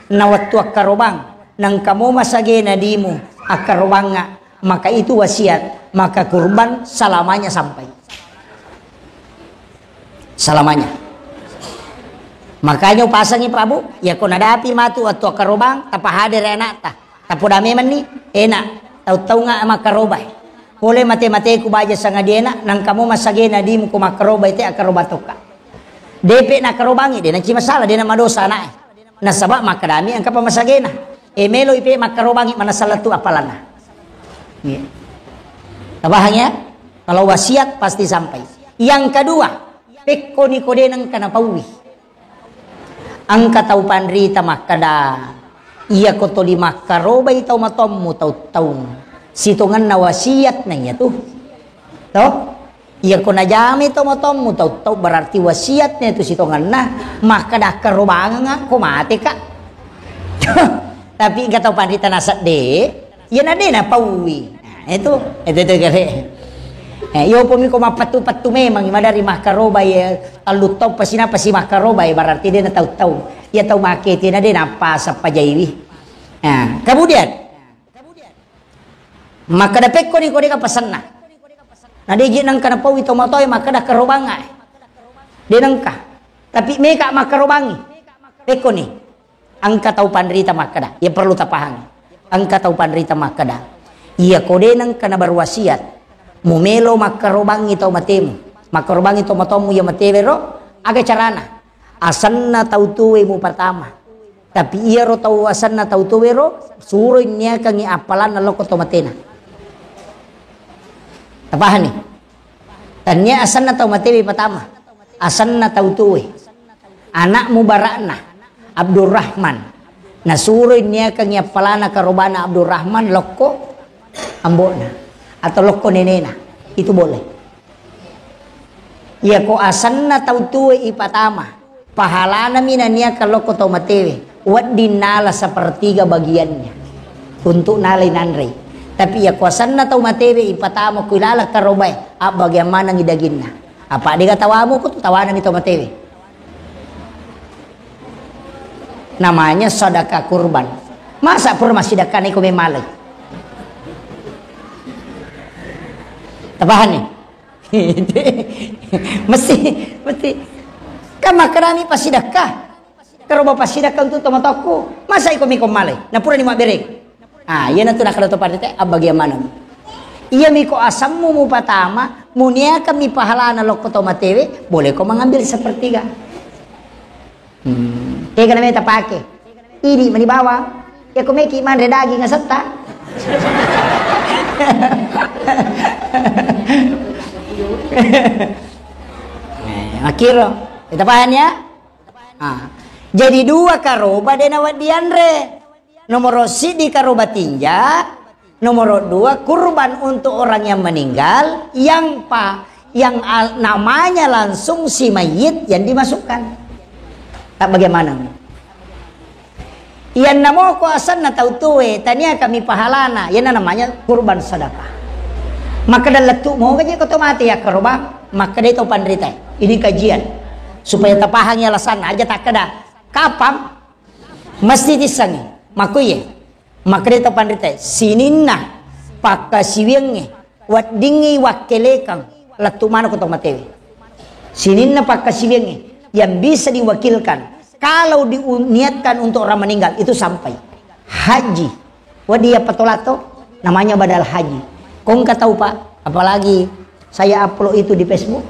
na wettu akkarobang, nengka mo masagena dimu akkarobangnga, maka itu wasiat, maka kurban selamanya sampai. Selamanya. Makanya upasangi Pak Bu, ya ko nadapi matu wettu akkarobang, tapahadere anakta. Tapoda memenni, enak, tau-taunga makkarobai. Pole mate-mateku baja sangadiena, nengka mo masagena dimu ko makkarobai te akkaroba tokka. Depe nakkarobangi, de nanci masalah, de namadosa anak. Nasaba makkadami engka pa masagena. E, melo ipe makkarobangi manasala tu apalanna. Iya. Tabahang ya? Kalau wasiat pasti sampai. Yang kedua, pekkoni ko de nengka napaui. Engka tau panrita makkada, iya ko toli makkarobai tau matommu tau-taung. Sitongenna wasiat na iya tu. To? Iya ko najami tau matommu tau-tau berarti wasiatnya itu sitongenna, makkada akkarobangeng ko mate ka. Tapi engka tau panrita nasedde, iya na de napaui. Nah, itu, itu, itu kare. Eh, yo pomi ko mappettu-pettu memang madari makkaroba ya, tallu tau pasi napa si makkaroba ya, berarti de na tau-tau. Iya tau make ti na de napa sappa jaiwi. Nah, kemudian Makkada pekkoni ko deka pasenna. Na deji nengka napaui to matoe makkada karobanga. De nengka. Tapi meka makkarobangi. Pekkoni. Engka tau panrita makkada. Ya perlu tapahangi. Engka tau panrita makkada. Iya ko de nengka na berwasiat. Mumelo makkarobangi tau matemu. Makkarobangi tau matommu ya matewero. Aga carana. Asenna tau tuwe mupatama. Tapi iyaro tau asenna tau tuwero, suroi niakangi appalanna lokko tau matena. Tapahani? Tannia asenna tau matewe patama. Asenna tau tuwe. Anak mubarakna Abdurrahman. Nasuroi niakangi appalana karobana Abdurrahman lokko ambokna atau lokko nenena. Itu boleh. Iyako asenna tau tuwe ipatama, pahalanami naniakang lokko tau matewe, wedding nala sepertiga bagiannya untuk nalai nanrei. Tapi iyako asenna tau matewe ipatama ku ilaleng karobae, abbagiang manengi daginna. Apa dega tawamu ko tu tawana mi to matewe. Namanya sedekah kurban. Masa pura massidekah ni ko memale. Tapahan ni? Mesti, mesti. Kan makanami passidekah. Karo bapa sidakka untuk tomatoakku, masa iko miko malai? Napura ni mabbereng. Ah, iya natu nakada to parite, abbagiang maneng. Iya miko asammu mupatama, muniakan mi pahalana lokko to matewe, boleh ko mengambil sepertiga. Hmm, tega namanya tapake. Idi mani bawang. Ya ko meki manre daging asetta. Eh, akhirnya, kita paham ya? Ah. Jadi dua karoba de nawedding dianre. Nomoro siddi karoba tinja, nomoro dua kurban untuk orang yang meninggal, yang pa-, yang al-, namanya langsung si mayit yang dimasukkan. Tak bagaimana? Yang namoko asanna tau tuwe, tania kami pahalana, yang namanya kurban sedekah. Maka dalam tu mau gaji kau mati ya karoba, maka dia tau panrita. Ini kajian supaya tapahangi alasan aja tak ada. Kapang mesti tissangi. Makuye. Makkeda to panrita, sininna pakkasiwiangnge weddingngi wakkelekang lettu maneng ko to matewe. Sininna pakkasiwiangnge yang bisa diwakilkan kalau diniatkan untuk orang meninggal itu sampai haji. Wedding iya patolato namanya badal haji. Kongka tau Pak, apalagi saya upload itu di Facebook.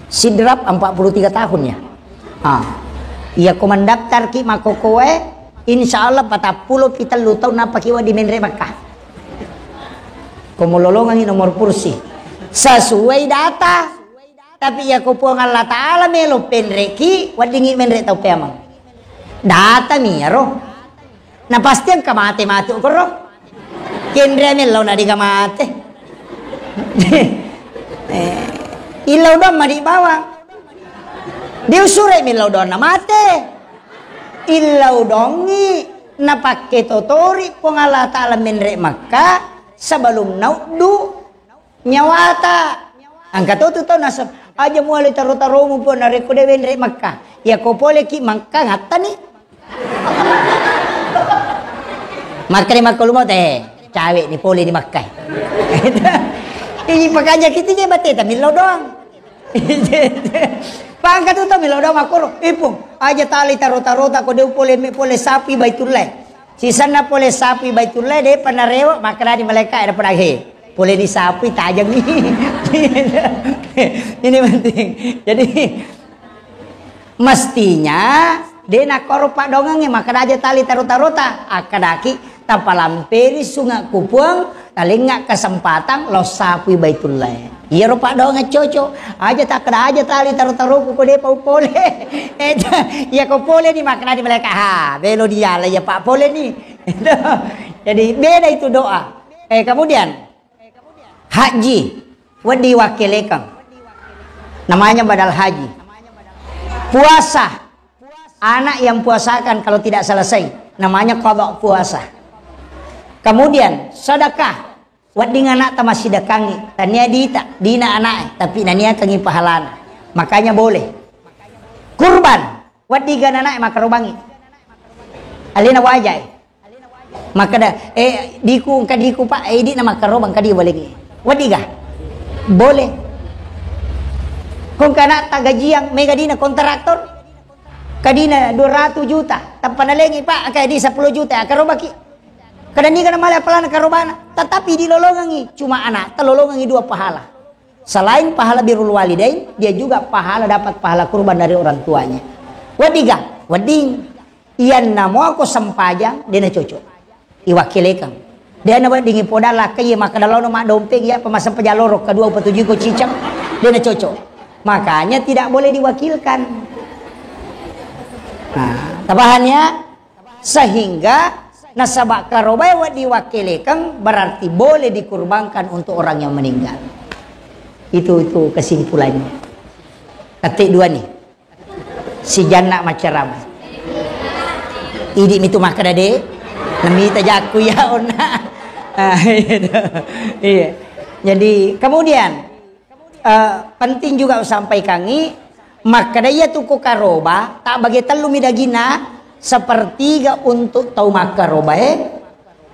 Sidrap empat puluh tiga tahun ya. Ah. Iya ko mendaftar ki makkokoe, insya Allah patappulo pitellu tahun napa ki wedding menre Makkah. Ko mulolongangi nomor kursi. Sesuai data. Tapi iya ko Puang Allah Ta'ala melo penreki, weddingngi menre tau peamang. Data mi iyaro. Na pasti engka mate matu koro. Kenre millau na dega mate. Eh, illau doang madi bawang. Diusure millau doang na mate. Illau dongi napakke totori Puang Allah Ta'ala menre Makkah sebelum nauddu nyawata. Angka to tu tau nasab, aja muali taro-taromu pun narekko de wenre Makkah. Ya ko pole ki Makkah ngattani. Makkah di Makkah lumo teh, cawe ni pole di Makkah. Ini pakaja kita je bate tapi lo doang. Pangka tu tau milo doang makoro. Ipung, aja tali taro-tarota ko de pole me pole sapi Baitullah. Sisenna pole sapi Baitullah, de'pa narewe, makkedani malaika, "Ada pedang, he. Pole ni sapi, tajang ni." Ini penting. Jadi, mestinya, de nakkoro paddoangengnge, makkeda aja tali taro-tarota. Akkedaki, tapalamperi sunge ku Puang, talengnga kesempatan, lao sapi Baitullah. Iyaro paddoangeng cocok. Aja takkeda aja tali taro-taroku ko de'pa upole. Eh, iya ko pole ni makkedani malaika, "Ha, belo diala iya pak pole ni." Jadi beda itu doa. Eh, kemudian haji, wedding wakkelekang. Namanya badal haji. Puasa, anak yang puasakan kalau tidak selesai, namanya qada puasa. Kemudian sedekah, wedding anakta massidekangngi, tania dita, dina anaknya, tapi naniakangngi pahalana. Makanya boleh. Kurban, wedding gana anaknya makarobangngi. Alena wajai. Makkeda, "Eh, diku, engka diku, Pak, eh, idi na makkarobang, engka di boleh." Wedding ga? Boleh. Kongka anakta gajiang, mega dina kontraktor. Kadina dua ratus juta, tappa nalengi, Pak, engka di sepuluh juta, akarobaki. Kadang ni kana male apalana karobana, tetapi dilolongangi, cuma anakta lolongangi dua pahala. Selain pahala birrul walidain, dia juga pahala, dapat pahala kurban dari orang tuanya. Wedding ga? Wedding. Iyanna muako sempajang, dena cocok. Iwakkelekang. Dena wedding ipoda lakkai, iya makkeda laono maddompeng, iya pemasa pejaloro, kedua upatuju ko cicang, dena cocok. Makanya tidak boleh diwakilkan. Nah, tapahan ya? Sehingga nasaba karobae wedding wakkelekeng berarti boleh dikurbankan untuk orang yang meninggal. Itu, itu kesimpulannya. Tette dua ni. Si Janna maccarama. Idi mitu makkeda de. Namita jakku ya onna. Ah, iya. Iya. Jadi kemudian Eh, penting juga usampaikangi, makkeda iya tu ko karoba, tak bagi tellu mi dagina, sepertiga untuk tau makkarobae,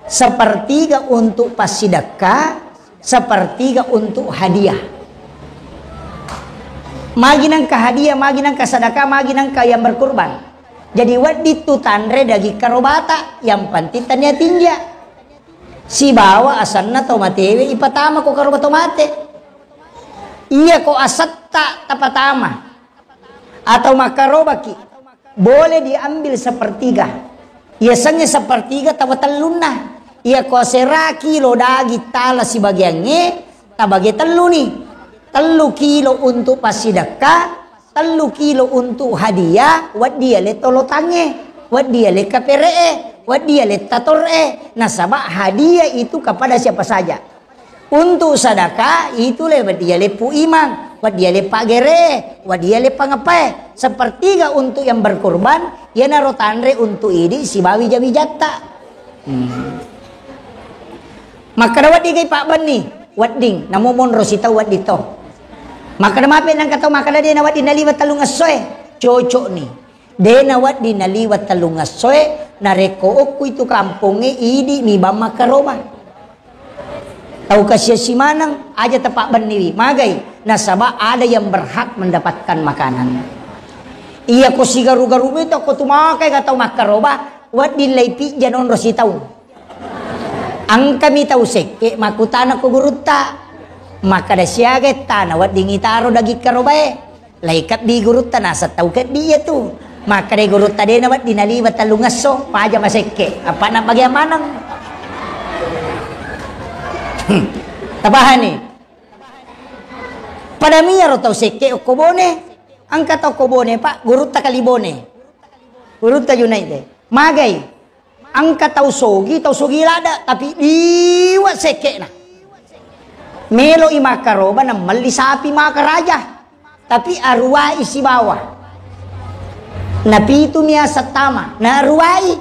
sepertiga untuk passidekka, sepertiga untuk hadiah. Magi nengka hadiah, magi nengka sedekah, magi nengka yang berkurban. Jadi wedding tu tanre daging karobata, yang penting tania tinja. Sibawa asanna tau matewe ipatama ko karoba tau mate. Iya ko asetta tapatama atau makkarobaki, boleh diambil sepertiga. Iya sengnge sepertiga tawa tellunna. Iya ko asera kilo daging tala sibagiangnge, tabage telluni. Tellu kilo untuk passidekka, tellu kilo untuk hadiah, wedding ale tolotangnge, wedding ale kapere'e, wedding ale tator'e. Nasaba hadiah itu kepada siapa saja. Untuk sedekah itu le wedding ale pu imang, wedding ale pagere, wedding ale pangepae. Sepertiga untuk yang berkurban, iyanaro tanre untuk idi sibawi jawi jatta. Hmm. Makkeda wedding gai pabbenni, wedding, namo monro sitau wedding to. Makkeda mape nangka tau makkeda de na wedding naliwa tellung essoe, cocok ni. De na wedding naliwa tellung essoe, narekko okku itu kampongnge idi mi bang makkaroba. Tau kasiasi maneng, aja tapabbenniwi, magai, nasaba ada yang berhak mendapatkan makanan. Iya ko sigaru-garu mi to ko tu makai ga tau makkaroba, wedding lai pijja nonro sitaung. Engkami tau sekke makkutana ko gurutta, makkeda siaga ettana wedding itaro daging karobae. Lai keddi gurutta naseng tau keddi iya tu. Makkeda gurutta de na wedding naliwa tellung esso, paja masekke. Apa na bagian maneng? Hmm. Tapahani? Pada miyaro tau sekke okko Bone. Engka tau okko Bone, Pak, gurutta Kalibone. Gurutta Junaid de. Magai. Engka tau sogi, tau sogi ladda, tapi liwa sekke'na. Melo i makkaroba na melli sapi maka raja. Tapi aruwai sibawa. Napitu mi aseng tama, na aruwai.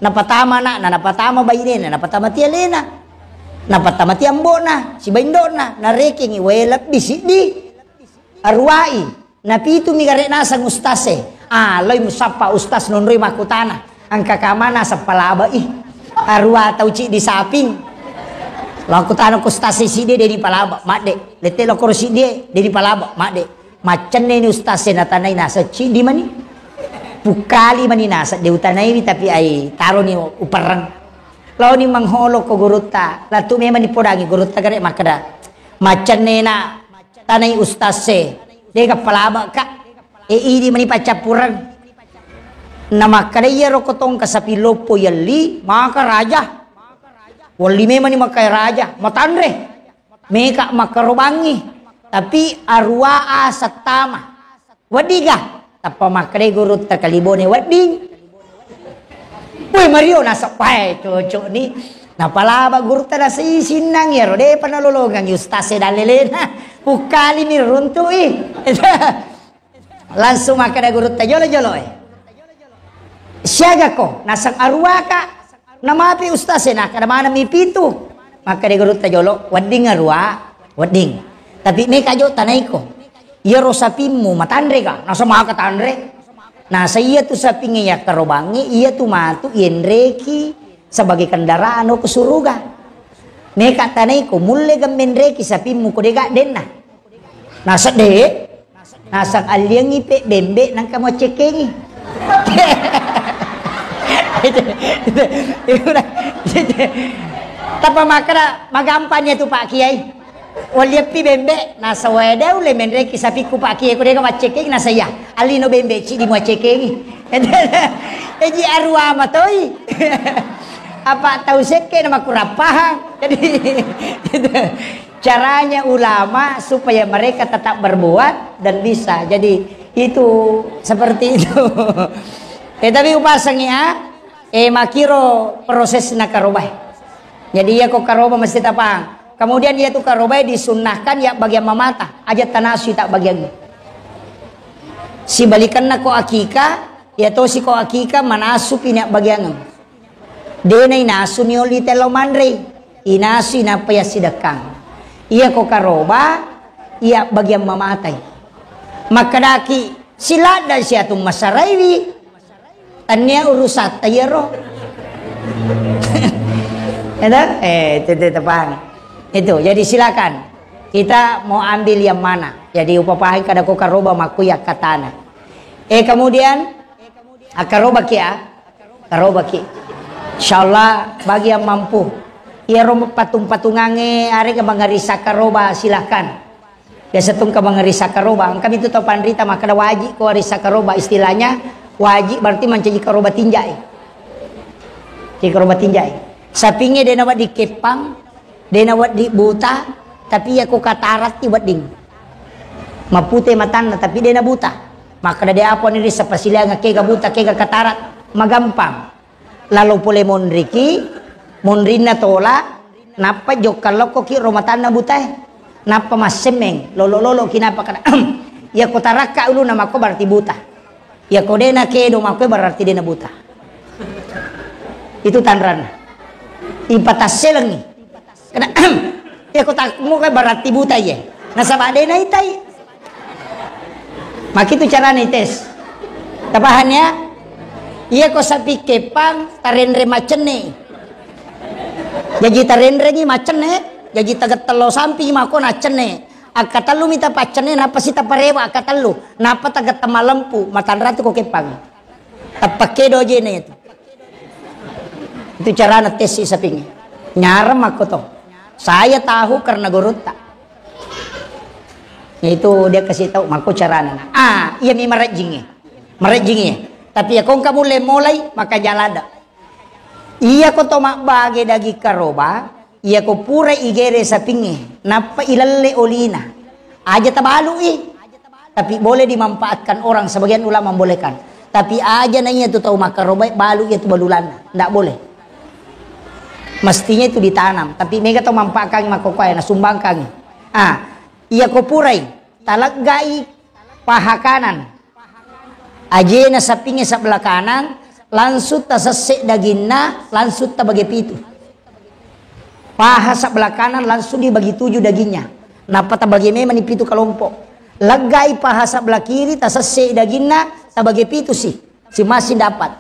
Napatama ana'na, napatama bainena, napatama ti alena. Napatama ti ambo'na, sibawa indo'na, narekengi, wae lebbi siddi. Aruwai. Napitu mi gare naseng ustaz e. Ah, loi musappa ustaz nonroi makkutana. Engka kamana seppalabe'i. Arua tau ciddi saping. Lo kutana ku ustaz e siddi de ni palabe, madde. Lette lo koro siddi e, de ni palabe, madde. Maccenne ni ustaz e natanai naseng ciddi mani. Pukkali mani naseng de utanaiwi tapi ai taroni uperreng. Laoni mengholo ko gurutta. Latu memang dipodangi gurutta gare makkeda. Maccenne na Tanai ustaz e, dega palabeka. E, idi mani paccappureng. Namakkedai iyaro ko tongka sapi loppo yelli, maka raja. Welli memani maka raja, matanre. Meka makkarobangi. Tapi arua asattama. Weddiga? Tappa makkedai gurutta Kalibone, wedding. Woi, Mario, naseppae cocok ni. Napalaba gurutta nasei sinnang iyaro, depa nalolongang ustaz e dallelena. Pukkali ni runtu'i. Langsung makkeda gurutta jolo-jolo e. Siaga ko, naseng aruaka. Namapi ustaz e, nakkeda maneng mi pitu. Makkeda gurutta jolo, wedding arua, wedding. Tapi meka jo tanaiko. Iyaro sapimmu matanre ka? Nasa maka tanre. Nasa iya tu sapingnge yakkarobangnge, iya tu matu yenreki sebagai kendaraan ke suruga. Meka tanaiko, mulle gemmenreki sapimmu ko dega denna. Nasa de, nasa alliangi pe bembe nangka mo cekengi. Tapa makara magampang ya tu Pak Kiai. Walliappi bembe, nasa wae dau le menreki sapikku Pak Kiai, ko dega maccekeng, nasa iya. Allino bembe cidi muaccekengi. Eji arua matoi. Apa tau sekke na makurappahang. Jadi, caranya ulama supaya mereka tetap berbuat dan bisa. Jadi, itu seperti itu. Eh, tapi upasangi, ah, eh, makiro proses nakarobai. Jadi, iya ko karoba mesti tapahang. Kemudian iya tu karobae disunnahkan ya bagian mamata, aja tanasui tak bagian. Sibalikanna ko akika, ya tosi ko akika manasu pina bagian. Dena inasu nioli telo manrei, inasu inappa ya sidekkang. Iya ko karoba, iya bagian mamatai. Makkedaki, siladda siatung masaraiwi. Tania urusatta iyaro. Itu, eh, itu, itu, itu paham. Itu, jadi silakan. Kita mau ambil yang mana. Jadi upapahang kada ko karoba makku ya katana. Eh, kemudian, ah, karoba ki ya. Karoba ki. Insyaallah bagi yang mampu. Iyaro patung-patungange arega mangarisa karoba, silakan. Biasa tungka mangarisa karoba, engka mitu tau panrita makkeda wajib ko arisa karoba, istilahnya wajib berarti mancaji karoba tinjai. Jadi karoba tinjai. Sapinge dena wedding keppang, dena wedding buta, tapi iya ko kataratti wedding. Mapute matanna tapi dena buta. Makkeda de apa ni risa pasilainga kega buta, kega katarat, magampang. Lalo pole monriki, monrinna tola, nappa jokka lokkoki ro matanna butae. Nappa massemmeng, lolo-loloki nappa kada. Iya ko tarakka uluna makko berarti buta. Iya ko dena kedo makko berarti dena buta. Itu tanranna. Ipatasselengi. Kena, iya ko tak muka berarti buta iye. Nasaba dena itai. Makitu carana ites. Tapahan ya? Iya ko sapi kepang tarenre macenne. Jaji tarenrengi macenne, jaji tagettello sampi mako nacenne. Akkatellu mita paccenne, nappa sita parewa akkatellu, nappa tagetta malempu, matanratu ko kepang. Tappakke dojene itu. Itu carana tesi sapinge. Nyarang makko to. Saya tahu karena gurutta. Itu dia kasih tahu makko carana. Ah, iya mi marajingi. Marajingi. Tapi ya kong kamu lemolai maka jalada. Iya ko to mabbage daging karoba, iya ko pura igere sapinge, nappa ilalle olina. Aja tabalui. Tapi boleh dimanfaatkan orang, sebagian ulama membolehkan. Tapi aja na iya tu tau makkarobai balu iya tu balulanna. Ndak boleh. Mestinya itu ditanam. Tapi mega tau manfaatkan makkokoe, nasumbangkan. Ah, iya ko purai, taleggai paha kanan. Ajena sapinge sebelah kanan, langsung tasesse daginna, langsung tabage pitu. Paha sebelah kanan langsung dibagi tujuh dagingnya. Nappa tabage memang ni pitu kelompok. Leggai paha sebelah kiri, tasesse daginna, tabage pitu si. Masing-masing dapat.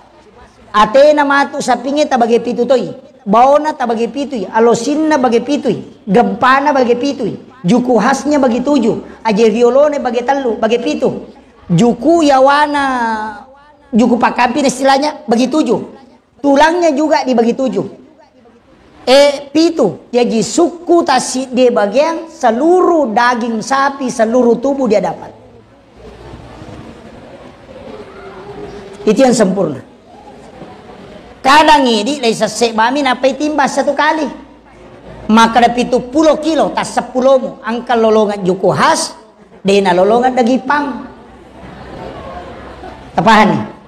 Atena matu sapinge tabage pitu toi. Baona tabage pitui. Alosinna bage pitui. Gempana bage pitui. Juku khasnya bagi tujuh. Aje riolone bage tellu, bage pitu. Juku yawana, juku pakkampina istilahnya bagi tujuh. Tulangnya juga dibagi tujuh. Eh, pitu. Jaji sukku tassiddi bagian seluruh daging sapi, seluruh tubuh dia dapat. Itu yang sempurna. Kadang idi lai sesse bami nappai timbang satu kali. Maka ada pitu pulo kilo, tas seppulomu. Angka lolongan juku khas, dena lolongan daging pang. Tapahanni?